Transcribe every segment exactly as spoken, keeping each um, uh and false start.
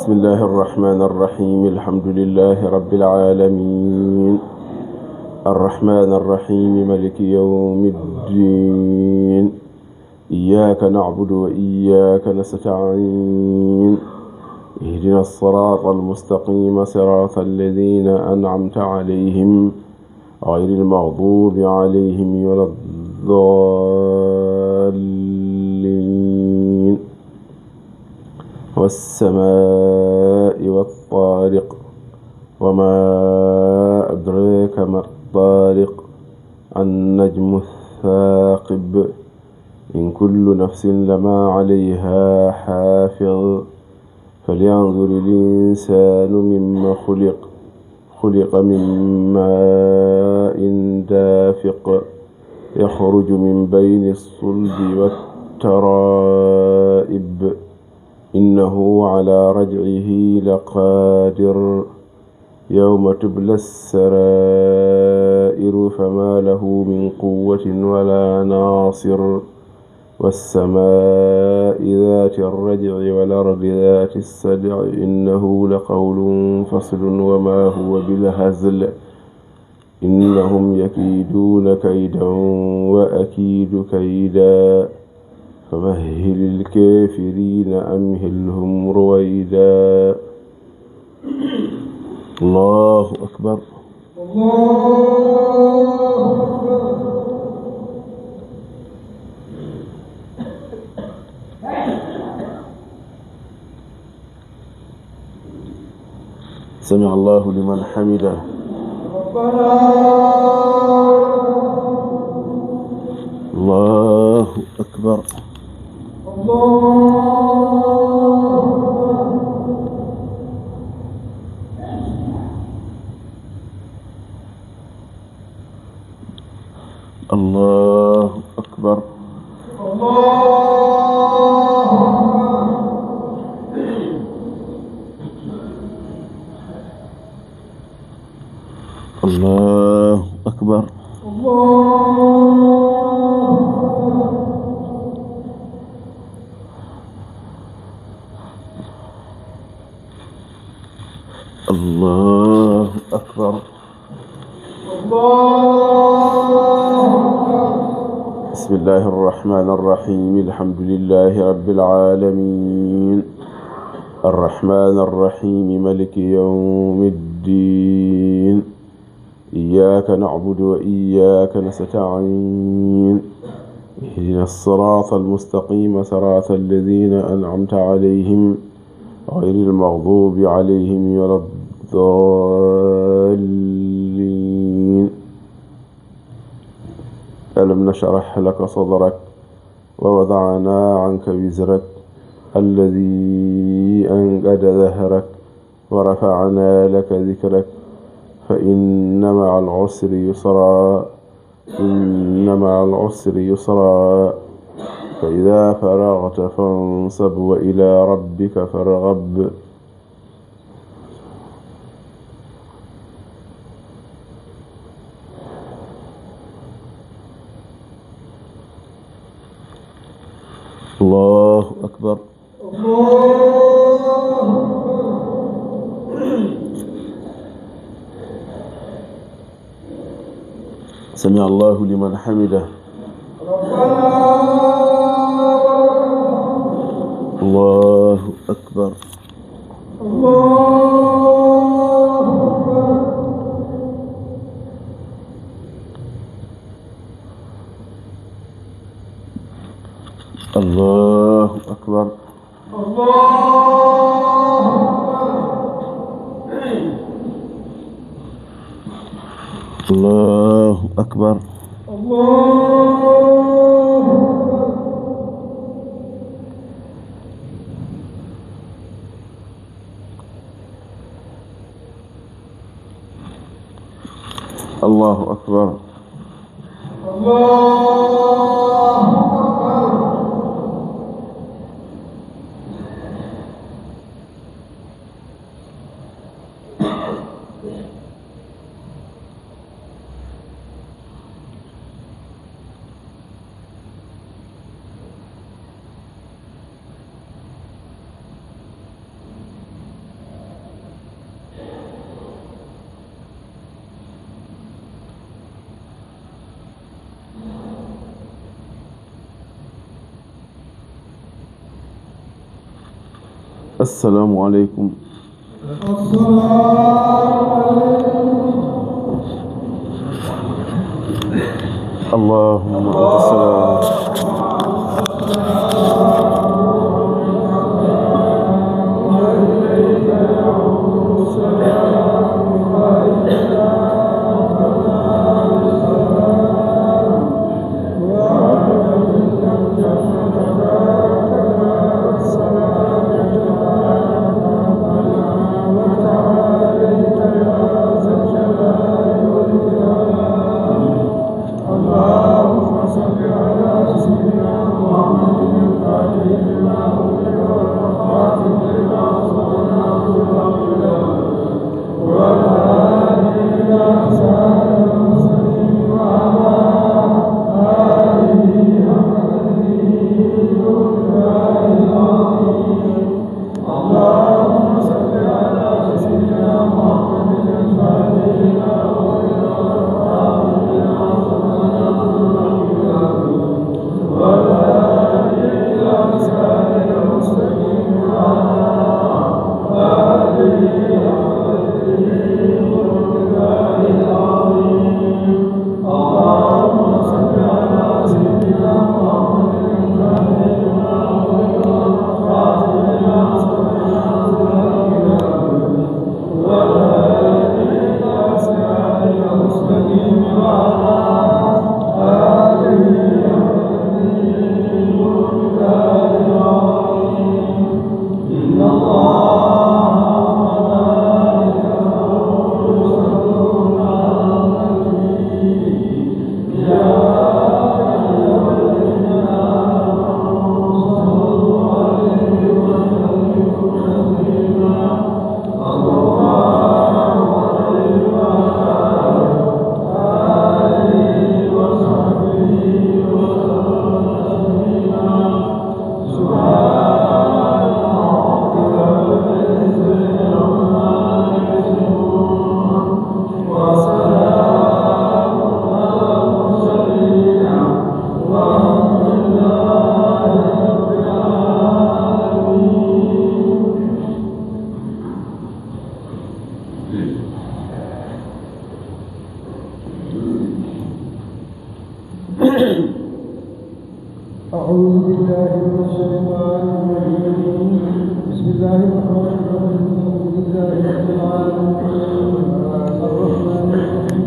بسم الله الرحمن الرحيم. الحمد لله رب العالمين. الرحمن الرحيم. ملك يوم الدين. إياك نعبد وإياك نستعين. اهدنا الصراط المستقيم، صراط الذين أنعمت عليهم، غير المغضوب عليهم ولا الضالين. والسماء والطارق. وما أدراك ما الطارق. النجم الثاقب. إن كل نفس لما عليها حافظ. فلينظر الإنسان مم خلق. خلق من ماء دافق. يخرج من بين الصلب والترائب. إنه على رجعه لقادر. يوم تبلى السرائر فما له من قوة ولا ناصر. والسماء ذات الرجع والأرض ذات الصدع. إنه لقول فصل وما هو بالهزل. إنهم يكيدون كيدا وأكيد كيدا. فمهل الكافرين أمهلهم رويدا. الله أكبر. الله أكبر. سمع الله لمن حمده. الله أكبر. الله أكبر. الله أكبر. الله أكبر. بسم الله الرحمن الرحيم. الحمد لله رب العالمين. الرحمن الرحيم. ملك يوم الدين. إياك نعبد وإياك نستعين. اهدنا الصراط المستقيم، صراط الذين أنعمت عليهم، غير المغضوب عليهم ولا الضالين. ألم نشرح لك صدرك ووضعنا عنك وزرك الذي أنقض ظهرك ورفعنا لك ذكرك فإن مع العسر يسرا. إن مع العسر يسرا. فإذا فرغت فانصب وإلى ربك فارغب. الله أكبر. الله أكبر. سمع الله لمن حمده. ربنا ولك الحمد. الله أكبر. الله أكبر. الله أكبر. الله أكبر. الله أكبر. الله أكبر. الله أكبر. الله أكبر. السلام عليكم. اللهم أنت السلام. أعوذ بالله من الشيطان الرجيم. بسم الله الرحمن الرحيم. الحمد لله رب العالمين. الرحمن الرحيم.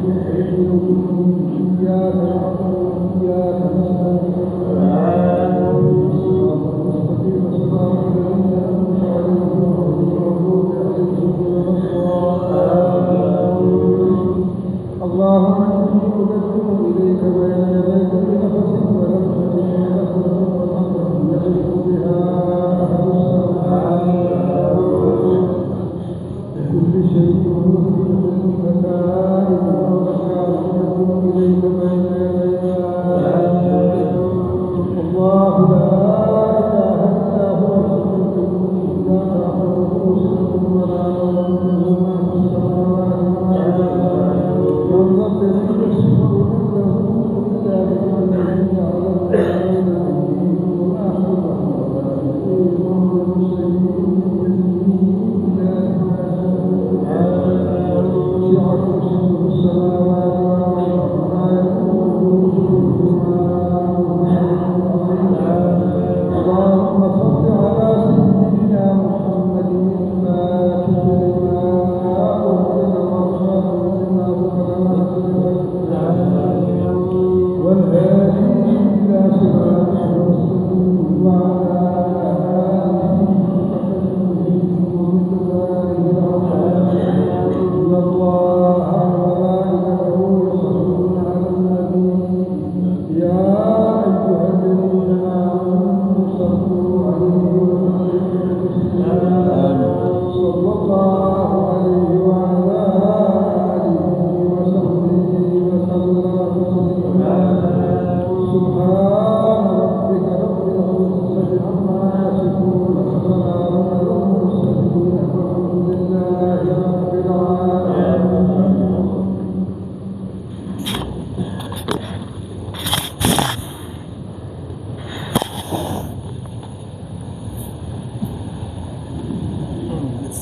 مالك يوم الدين. إياك نعبد وإياك نستعين. اهدنا الصراط المستقيم. صراط الذين أنعمت عليهم غير المغضوب عليهم ولا الضالين. اللهم إني أقدم إليك بين يدي كل نفس ولمحة ولحظة يليق بها أحد السماوات وكل شيء وهو في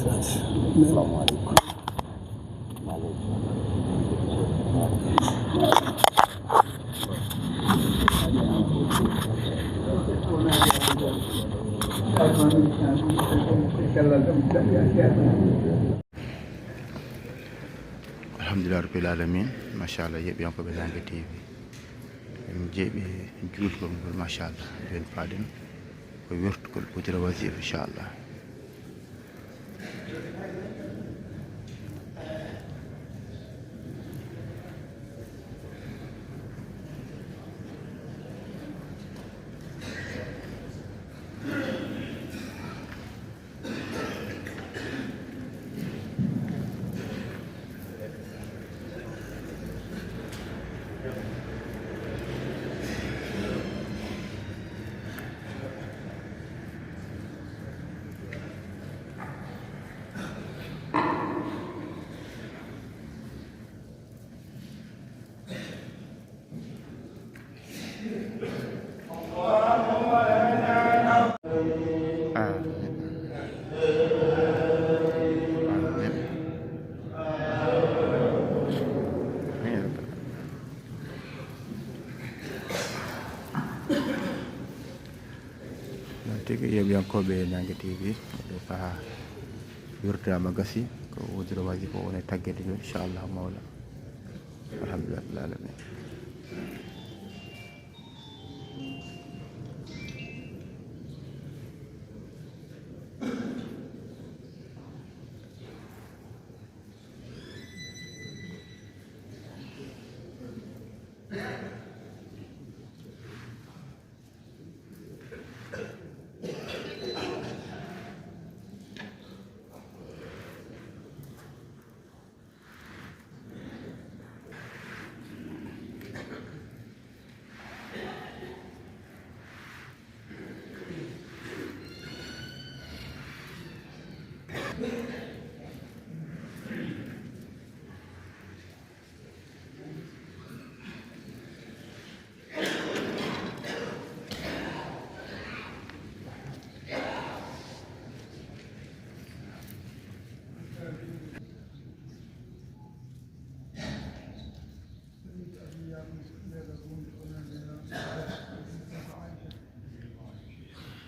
Assalamu alaikum. Alhamdulillah rabbil alamin. Machallah, yeeɓiyankoɓe Nangue T V. En jeeɓi juutgol ngol, machallah. Nden paaɗen ko wertugol Budira Wazir, inchallah. Noon tigi, yeeɓiyankooɓe Nangue T V, oɗo sahaa wirdaama, gasi ko wudiro wajibo woni taggeede ɗum, inchallahu mawla. Alhamdulillah rabbil alamin.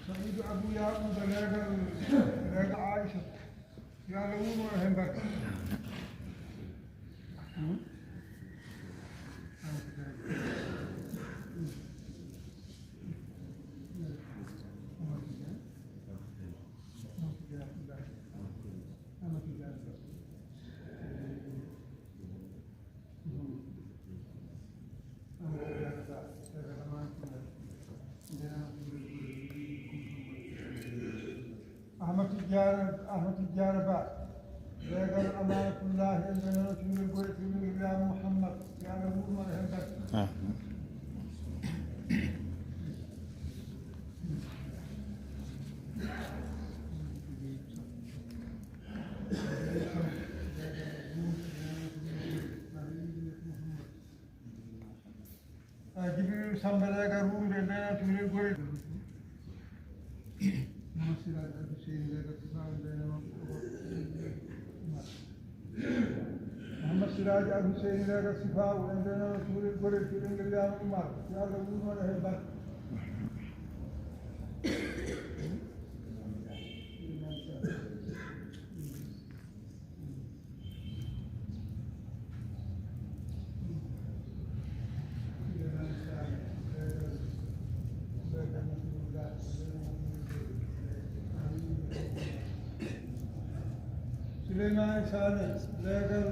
Sa'idu Abu Yaquba, leegal, leegal Aisha. Yo Allah wuurno heen barke. Ahmad Tijjaara, Ahmad Tijjaara Ba, leegal Amanatullahi, en nana cuulel goɗe cuulel wiyaama Muhammad, yo Allah wuurno heen barke. Ah, Jibril Samba Leegal Rumde, ndena cuulel goɗe. Muhammad Siraji Al Hussein Leegal Sifaawu, ndena Muhammad Siraji Al Hussein Leegal Sifaawu, en ndena cuulel goɗe, cuulel ngel wiyaama Umar. Yo Allah wuurno heen barke. Suleymaani Saane, leegal,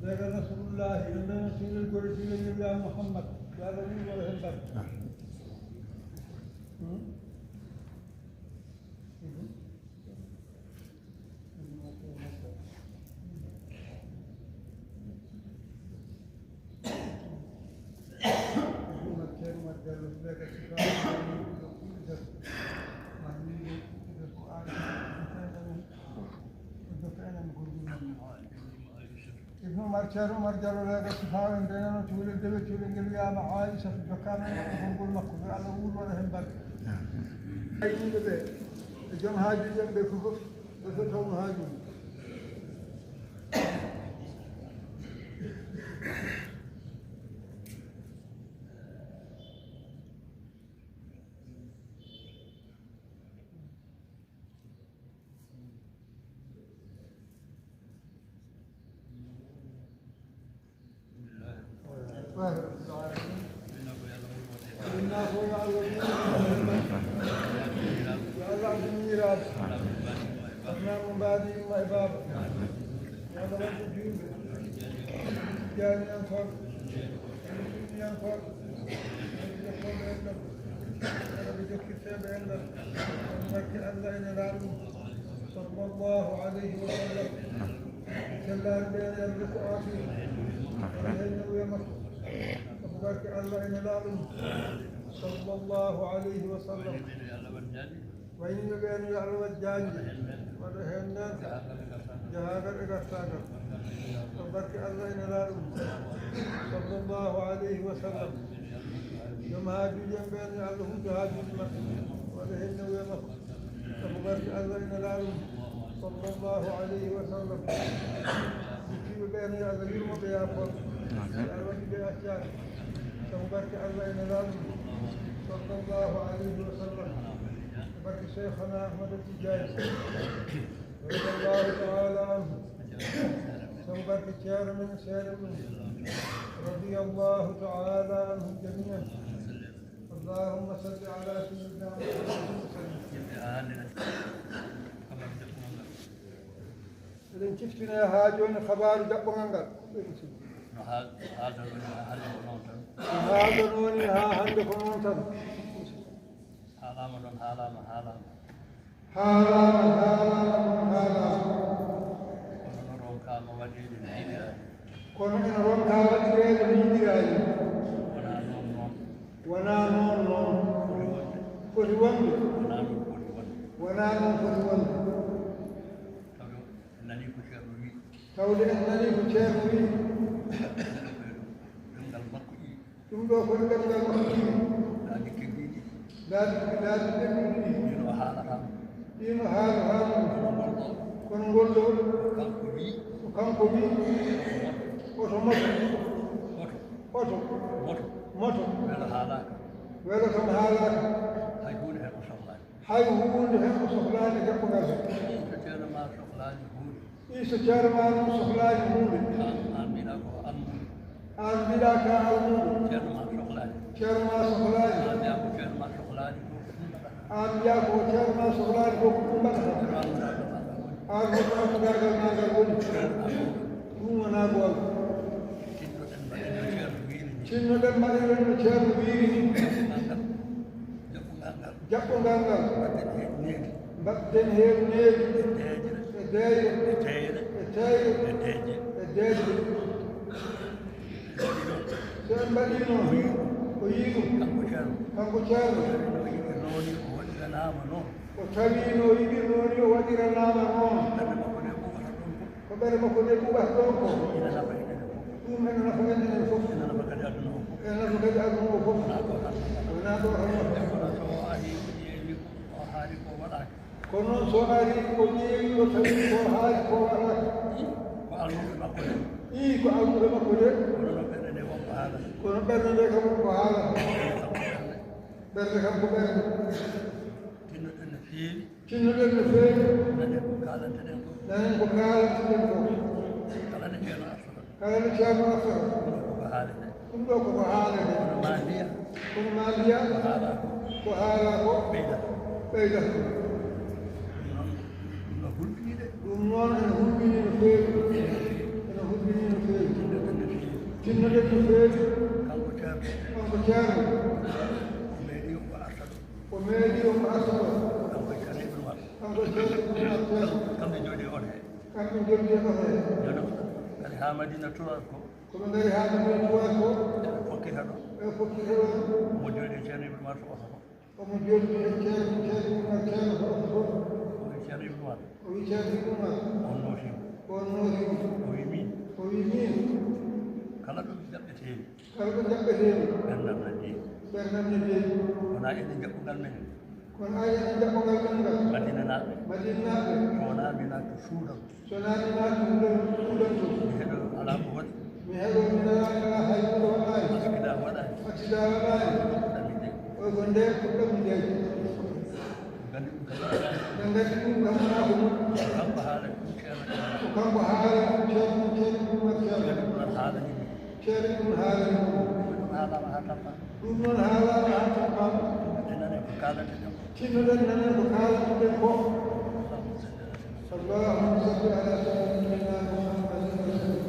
leegal Nasrullahi, no ndena cuulel goɗe, cuulel ngel wiyaama Muhammad, yo Allah wuurno heen barke. Hmm? Mhm. Ibnu Umar, Ceerno Umar Jallo, leegal Sifaawu, en ndenano cuulel dewe, cuulel ngel wiyaama Aisha, jokkaama e makko konngol makko, yo Allah wuurno heen barke. Ay yimɓe ɓe, e joom haajuuji en ɓe fof. Ko tawno haaju. Yo Allah addu miñiraaɓe. Aduna mo mbaadi yumma e baaba. Yo Allah waɗ ɓe juulɓe. Jaaniyankooɓe. Sunniyankooɓe. Sunniyankooɓe en ɗon. Yo Allah ɓe jokkirteeɓe en ɗon. Barke Allah e Nelaaɗo mum. Sallallahu alayhi wa sallam. Sellaani ɓe en rokku aafiya. Wala heen nawye makko. Sabu barke Allah e Nelaaɗo mum. Sallallahu alayhi wa sallam. Wayniiɓe ɓeen yo Allah waɗ jaanji. Waɗa heen neeɓde. Jahaagal e gartaagal. Sabu barke Allah e Nelaaɗo mum. Sallallahu alayhi wa sallam. Joom haajuuji en ɓeen yo Allah huuto haajuuji maɓɓe. Waɗa heen nawye makko. Sabu barke Allah e Nelaaɗo mum, sallallahu alayhi wa sallam. Duttiiɓe ɓeen yo Allah yurmo ɓe, yaafoo ɓe. Yo Allah waɗi ɓe accaani. Sabu barke Allah e Nelaaɗo mum, sallallahu alayhi wa sallam. Barke Cheikhana Ahmad Tidiane, radiyallahu ta'ala anhu. Sabu barke Ceerno men, seeɗa ɗum, radiyallahu ta'ala anhum jamii'an. Allahumma salli ala sayyidina Muhammadin wa sallim. Eɗen ciftina haa jooni kabaaru jaɓɓungal ngal. No haal-, haaldanoo ni haa hannde ko noon tan. No haaldanoo ni haa hannde ko noon tan. Haalaama ɗoon, haalaama, haalaama. Haalaama, haalaama, haalaama. Kono no ronkaama waɗeede no yiɗiraani. Kono ene ronkaa waɗireede no yiɗiraani. Wonaa noon, noon. Wonaa noon, noon. Foti wonde. Foti wonde. Wonaa noon foti wonde. Wonaa noon foti wonde. Tawi en nanii ko Ceerno wii. Tawde en nanii ko Ceerno wii. Ɗemngal makko ɗi. Ɗum ɗo ko ɗemngal makko ɗi. Laabi keddiiɗi. Laabi, laabi keddiiɗi ɗi. Ɗiin o haalata. Ɗiin o haalata. Kono ngol ɗo. Kono ngol ɗo. Ko kanko wii. Ko kanko wii. Oto moto. Oto. Oto. Moto. Moto. Welo haalaaka. Welo kam haalaaka. Hay huunde heen o sohlaani. Hay huunde heen o sohlaani e jaɓɓungal heen. Ɗiin so Ceerno maa sohlaani huunde. Ɗiin so Ceerno maa noon sohlaani huunde. Aan, aan mbiɗa ko almuudo. Aan mbiɗa ka almuudo. Ceerno maa sohlaani. Ceerno maa sohlaani. Aan mbiya ko Ceerno maa sohlaani ko ɗum mbaɗata. Aan mbiya ko Ceerno maa sohlaani ko ɗum mbaɗata. Ceerno almuudo. Aan ko almuudo maa ngal woni. Ɗum wonaa goonga. Tinnoɗen mbaɗen no Ceerno wiiri ni. Tinnoɗen mbaɗen no Ceerno wiiri ni. Jaɓɓungal ngal. Jaɓɓungal ngal. Mbaɗden heen needi. Mbaɗden heen needi. E deeƴre. E deeƴre. E teeyre. E teeyre. E deeƴre. E deeƴre. So en mbaɗii noon, o yii ɗum. Kanko Ceerno. Kanko Ceerno. O tawi no yiɗirnoo ni o waɗiranaama noon. O tawi no yiɗirnoo ni o waɗiranaama noon. Ɓernde makko nde ɓuuɓata ɗon ko. Ko ɓernde makko nde ɓuuɓata ɗon ko. Ina nafa enen fof. Ɗum ene nafa en enen fof. Ene nafa kadi aduna o fof. Ene nafa kadi aduna o fof. Wonaa ɗo tan. Wonaa ɗo tan. Kono so o arii, o ƴeewi ko o haali ko waɗaaki. Kono noon so arii, o ƴeewi, o tawi ko haali ko waɗaaki. Ii, ko almuuɓe makko de. Ii, ko almuuɓe makko de. Kono noon ɓernde nde won ko haalata. Kono ɓernde nde kam won ko haalata. Ɓernde kam ko ɓernde. Tinnoɗen no feewi. Tinnoɗen no feewi. Nanen ko kaalanteɗen ko. Nanen ko kaalanteɗen ko. Kala nde Ceerno artata. Kala nde Ceerno artata. Ɗum ɗo koko haalete. Ɗum ɗo koko haalete. Kono maa mbiya. Kono maa mbiya. Ko haalaa ko. Ko haalaa ko. Ɓeydata. Ɓeydata. Ɗum noon, ɗum no hulɓinii de. Ɗum noon ene hulɓinii no feewi. Ene hulɓinii no feewi. Tinnoɗen no feewi. Tinnoɗen no feewi. Kanko Ceerno. Kanko Ceerno. O meeɗii ko arta ɗo. O meeɗii o ko arta ɗo. Kanko Ceerno Ibnu Umar. Kanko Ceerno Ibnu Umar Ceerno. Kamɓe njooɗii oto he. Kamɓe njooɗii oto he. Yo no, kadi haa Madina Tuwaat ko. Ko ɓe ngari haa Madina Tuwaat ko. Eɓe fokkita ɗo. Eɓe fokkita ɗo. Omo jooɗii Ceerno Ibnu Umar to oto ko. Omo jooɗii e Ceerno, Ceerno Ibnu Umar Ceerno to oto ko. O wii Ceerno Ibnu Umar. O wii Ceerno Ibnu Umar. On nooti mo. Ko on nooti mo. O wii min. O wii min. Kala ɗo mi jaɓɓeteemi. Kala ko jaɓɓeteemi. Ɓerdam na deeƴi. Ɓerdam na deeƴi. Wonaa enen jaɓɓungal men. Kono aaya en jaɓɓogal ɗemngal. Madinanaaɓe. Madinanaaɓe. So wonaa mi naattu suudan. So wonaa mi naattu suudan, suudan to. Mi heɗo alaa ko waɗi. Mi heɗo mi alaa, alaa hay huunde waɗaani. Accident waɗaani. Accident waɗaani. Ɗaminde. Oy ko nde ko ɗaminde. Nganndi ɗum kam. Ɓe nganndi ɗum kam wonaa ko ɗum. Kanko haala ɗum ceerno. Ko kanko haala ɗum ceerno, ceerno ɗum ceerno. Nganndi ɗum haalani ɗum. Ceerno ɗum haalani ɗum. Ɗum haalaama haa tampa. Ɗum noon haalaama haa tampa. Ɓe nani ko kaalata ɗum. Tinnoɗen nanen ko kaalatuɗen ko. Allahumma salli ala sayyidina Muhammadin wa sallim.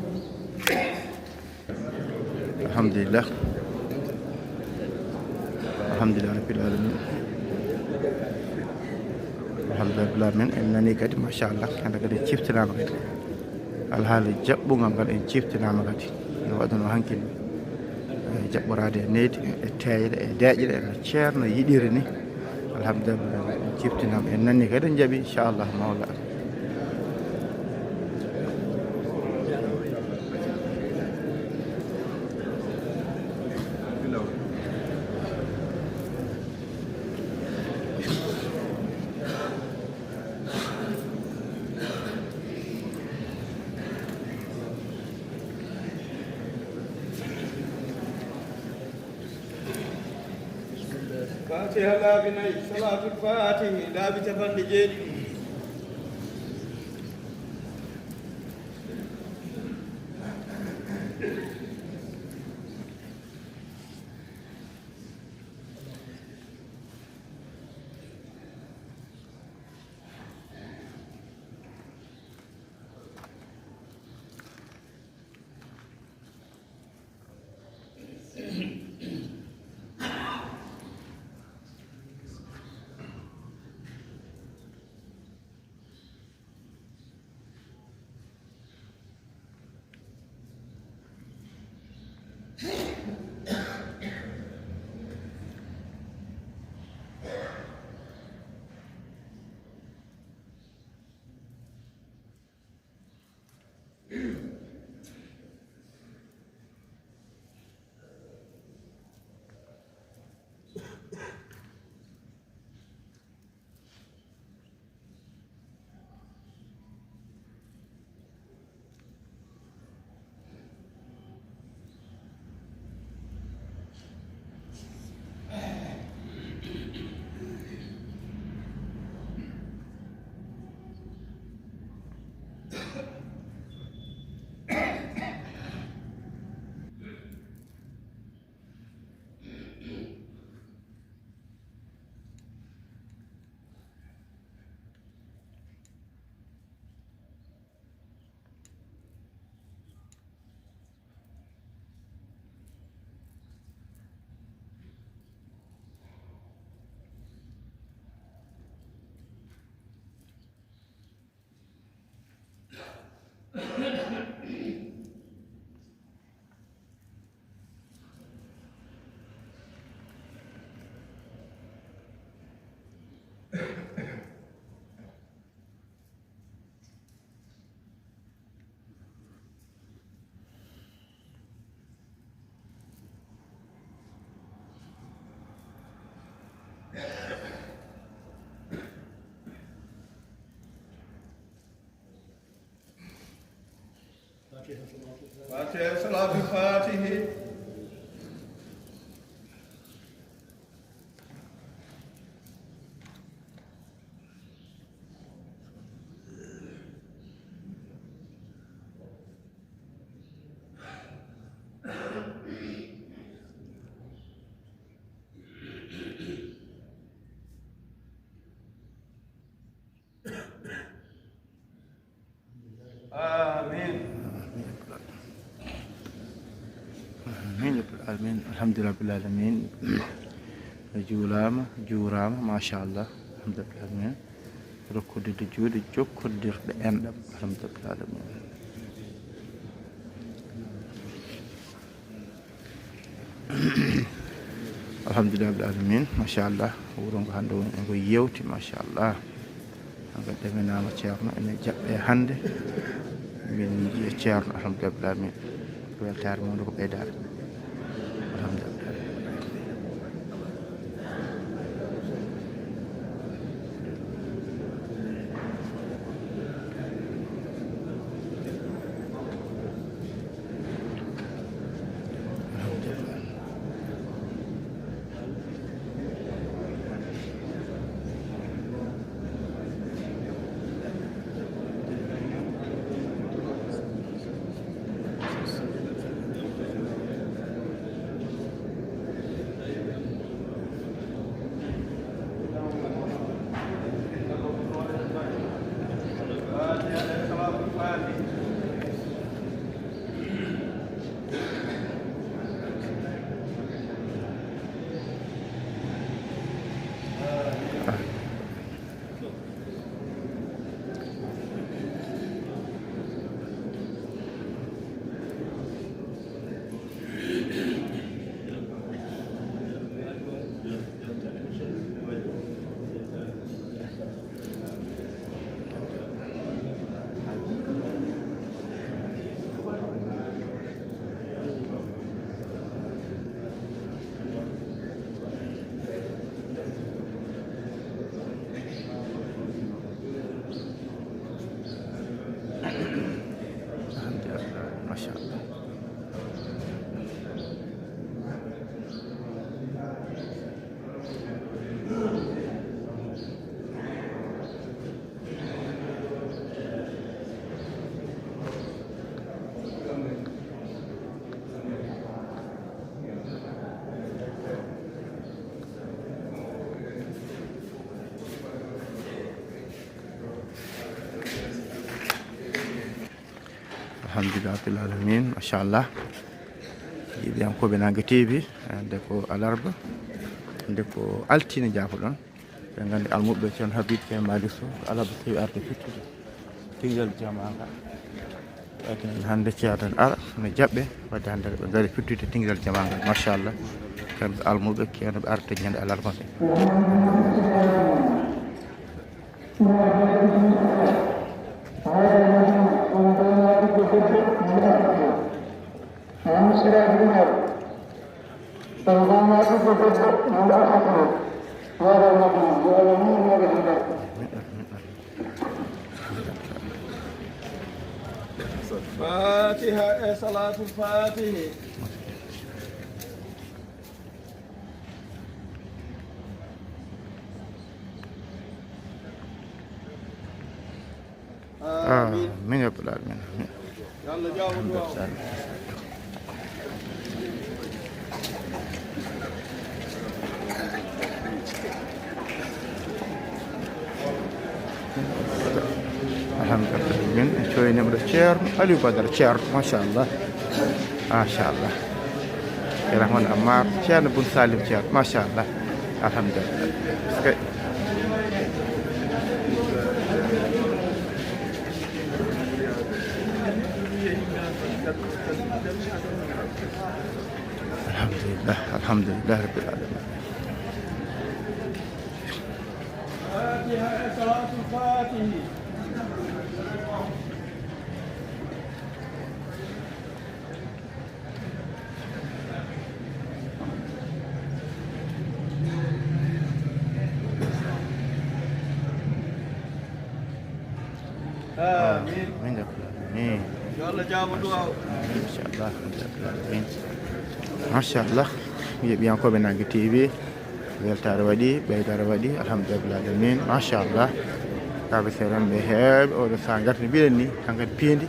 Alhamdulillah. Alhamdulillah rabbil alamin. Alhamdulillah rabbil alamin. En nani kadi, machallah, hannde kadi en ciftinaama kadi. Alhaali jaɓɓungal ngal en ciftinaama kadi. No waɗuno hankin, e jaɓɓoraade e nehdi, e teeyɗe, e deeƴre, no ceerno yiɗiri ni. Alhamdulillah, en ciftinaama, en nani kadi en jaɓi, inchallah, mawla. Fatiha laabi nayi, Salaatul Faatihi laabi capanɗe jeeɗiɗi. Fatiha, Salaatul Faatihi. Amin. Amin ya rabbal alamin. Alhamdulillah rabbil alamin. Juulaama, juuraama, machallah. Alhamdulillah rabbil alamin. Rokkodirde juuɗe, jokkodirɗe enɗam. Alhamdulillah rabbil alamin. Alhamdulillah rabbil alamin, machallah. Wuro ngo hannde woni, ngo yewti, machallah. Hannde ɗaminaama ceerno, ene jaɓɓe hannde. Min njiya ceerno, alhamdulillah rabbil alamin. Ko weltaare mum ko ɓeydaare. Alhamdulillah. Machallah. Alhamdulillah rabbil alamin, machallah. Yiɗiyankooɓe Nangue T V, hannde ko alarba, hannde ko altine, jaafoɗon. Ɓe nganndi almuɓɓe Ceerno Habib Kee Malick Sow, ko alarba tawi arde firtude tingal jamaa ngal. Wadde hannde ceerno en ara no jaɓɓe, wadde hannde ɓe ngari firtude tingal jamaa ngal, machallah. Kamɓe almuɓɓe Ceerno ɓe arde ñande alarba nde. Fatiha e salatul fatihi. Amin. Amin ya rabbal alamin. Yo Allah jaabu duwaaw. Alhamdulillah, min en coynima ɗo Ceerno Aliou Badara Ceerno, machallah. Machallah. E Rahman Ammar Ceerno Bun Salim Ceerno, machallah. Alhamdulillah. Parce que Alhamdulillah, alhamdulillah rabbil alamin. Fatiha e salatul fatihi. Amin. Amin. Amin. Yo Allah jaabu duwaaw. Machallah. Amin. Machallah. Yeeɓiyankooɓe Nangue T V, weltaare waɗi, ɓeydaare waɗi, alhamdulillah alamin. Machallah. Kaaɓe seeɗan ɓe heewɓe oɗo saha ngarti no mbiɗen ni, hankkadi piindi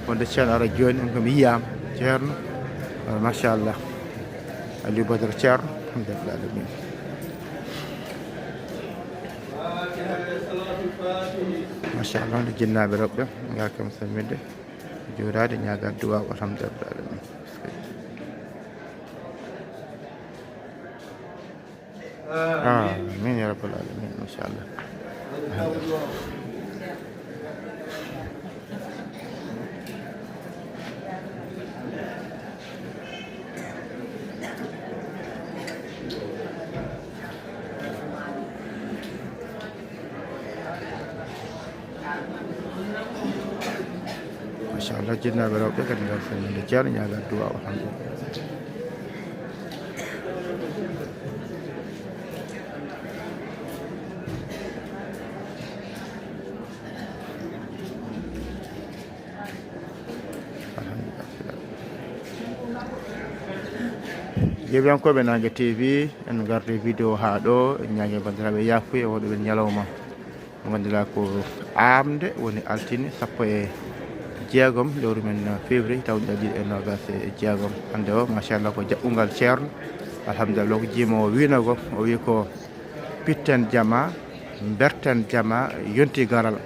wonde Ceerno ara jooni, on kam yiyaama Ceerno. Machallah. Aliou Badara Ceerno, alhamdulillah alamin. Machallah, nde jinnaaɓe rewɓe ngar kam samminde, juuraade, ñaagaade duwaaw, alhamdulillah alamin. Amin ya rabbal alamin, machallah. Machallah, jinnaaɓe rewɓe kadi ngar samminde Ceerno, ñaaga duwaaw, alhamdulillah. Yeeɓiyankooɓe Nangue T V, en ngarde vidéo haa ɗo, en ñaagi banndiraaɓe yaafuya, wonɓe ɓen ñalawma mo ngannduɗaa ko aamde, woni altine sappo e jeegom lewru men février, taw ɗiɗi e noogaas e jeegom. Hannde o, machallah, ko jaɓɓungal Ceerno. Alhamdulillah, ko jiimo o wiinoo ko, o wii ko pitten jama, berten jama, yonti garal.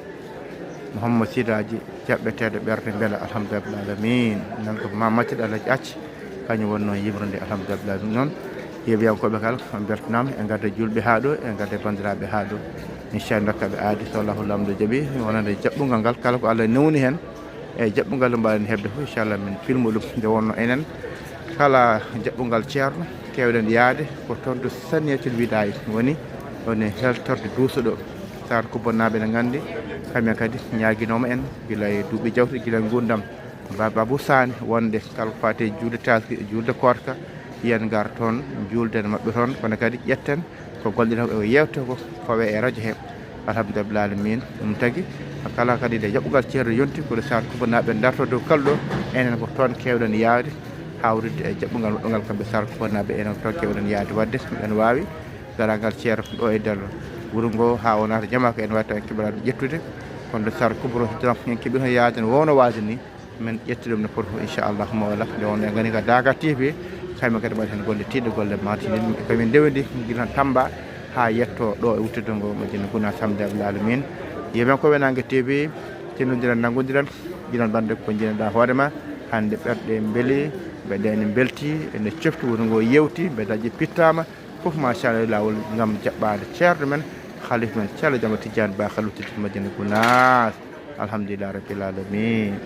Mouhammad Sidaaji, jaɓɓeteeɗo ɓernde mbela, alhamdulillahi rabbil alamin. Nan ko ma maccuɗo Alhaji Acci, kañum wonnoo yimrude, alhamdulillahi rabbil alamin. Noon, yeeɓiyankooɓe kala, on mbeltanaama e ngarde juulɓe haa ɗo, e ngarde banndiraaɓe haa ɗo. Inchallah, ndokkaaɓe aadi, so Allahu Laamɗo jaɓi, wonande jaɓɓungal ngal, kala ko Allah newni heen, e jaɓɓungal ngal mbaɗen heɓde fof, inchallah, min filmo ɗum. Nde wonno enen, kala jaɓɓungal ceerno, keewɗen yaade ko toon to Saniyatul Widaay woni, woni heltorde duuso ɗo. Sar Kubbannaaɓe ene nganndi, kamɓe kadi ñaaginooma en gila e duuɓi jawtuɗi, gila e nguurndam Ba-, Babou Sané, wonde kala ko faati e juulde taaski, e juulde koorka, yen ngar toon, njuulden e maɓɓe toon, kono kadi ƴetten ko golɗinoo ko, e ko yeewtoo ko, fawe e rajo he. Alhamdulillahi alamin. Ɗum tagi, kala kadi nde jaɓɓungal ceerno yonti, ko ɗo Sar Kubbannaaɓe darto dow kalɗo, enen ko toon keewɗen yaawde, hawrude e jaɓɓungal maɓɓe ngal, kamɓe Sar Kubbannaaɓe, enen ko toon keewɗen yaawde. Waɗde, miɗen waawi daraangal ceerno ɗo e nder wuro ngo, haa o naata jama ko en waawata en keɓal ƴettude. Kono Sar Kubro Dramé en keɓino yaade no wowno waade ni, min ƴetti ɗum no foti fof, inchallahu mawla. Nde wonno en ngoni ka Daga T V, kamɓe kadi mbaɗi heen golle tiiɗɗe, golle maatiiɗe. Ɗum ko min ndewndi gila Tamba haa yetto ɗo e wuttude ngo Madina Gunaas, alhamdulillahi rabbil alamin. Yeeɓiyankooɓe Naange T V, tindondiren, nanngondiren, gila bannde ko njiɗnoɗaa hoore ma. Hannde ɓerɗe mbeli, mbeɗa ene mbelti, ene cofti, wuro ngo yeewti, mbeɗa dañi pittaama. Fof machallah, laawol ngam jaɓɓaade ceerno men, Khalifa men, Ceerno Jamal Tidiane Ba, Khalifa Madina Gunaas. Alhamdulillahi rabbil alamin.